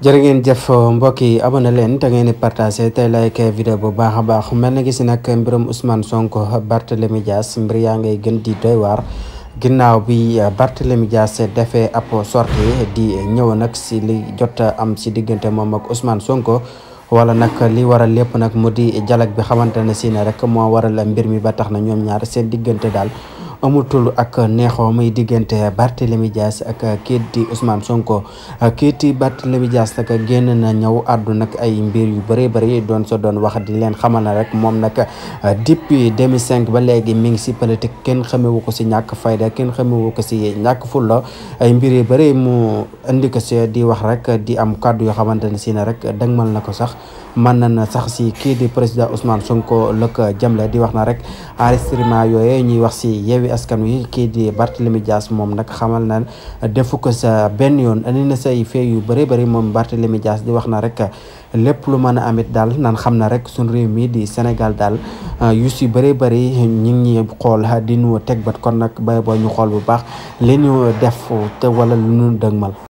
jërë ngeen jëf mbokk yi abonné leen te ngeen di partagé tey like vidéo bu baax a baax mel na gis nag mbirum Ousmane Sonko Barthélémy Dias mbir yaa ngay gën di doy waar ginnaaw bi Barthélémy Dias defee ab sortie di ñëw nag si li jot am si diggante moom ak Ousmane Sonko wala nag li waral lépp nag mu di dialogue bi xamante ne si ne rek moo waral mbir mi ba tax na ñoom ñaar seen diggante daal amutul ak neexoo muy diggante Barthélémy Dias ak kii di Ousmane Sonko kii di Barthélémy Dias nag génn na ñëw àddu nag ay mbir yu bëree bëri doon wax di leen xamal na rek moom nag depuis 2005 ba léegi mi ngi si politique kenn xamewu ko si ñàkk fayda kenn xamewu ko si ñàkk fulla ay mbir yu bëri mu indi ko si di wax rek di am kàddu yoo xamante ne si ne rek dëgmal na ko sax mën na sax si kii di président Ousmane Sonko la ko jëmle di wax na rek enregistrement yooyu ñuy wax si Yewwi Askan Wi kii di Barthélémy Dias moom nag xamal na defu ko sa benn yoon andi na say fee yu bëri bëri moom Barthélémy Dias di wax na rek lépp lu mën a amit daal nan xam na rek suñ réew mi di Sénégal daal yu si bëri bëri ñu ngi ñuy xool di ñu teg bat kon nag bay boo ñu xool bu baax li ñu def te wala lu ñu dëgmal